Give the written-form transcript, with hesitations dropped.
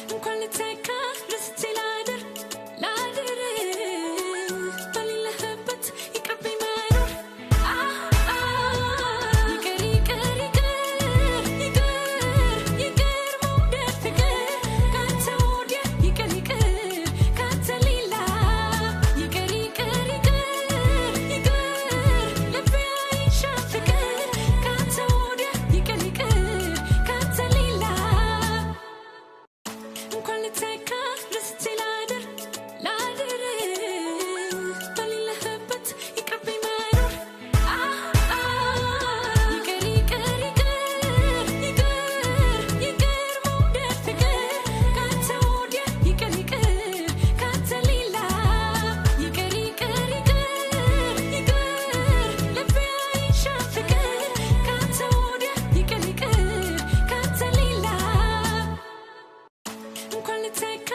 እንኳን ልተካ ረስቼ ላድር ላድር፣ በሌለህበት ይቅርብኝ መኖር። ይቅር ይቅር ይቅር ይቅር ይቅር መውደድ ፍቅር ካንተ ወዲያ፣ ይቅር ይቅር ካንተ ሌላ። ይቅር ይቅር ይቅር ይቅር ልቤ አይሻም ፍቅር ካንተ ወዲያ፣ ይቅር ይቅር ካንተ ሌላ። እንኳን ልተካ ረስቼ ላድር ላድር፣ በሌለህበት ይቅርብኝ መኖር። ይቅር ይቅር ይቅር ይቅር ይቅር መውደድ ፍቅር ካንተ ወዲያ፣ ይቅር ይቅር ካንተ ሌላ። ይቅር ይቅር ይቅር ይቅር ልቤ አይሻም ፍቅር ካንተ ወዲያ፣ ይቅር ይቅር ካንተ ሌላ። እንኳን ልተካ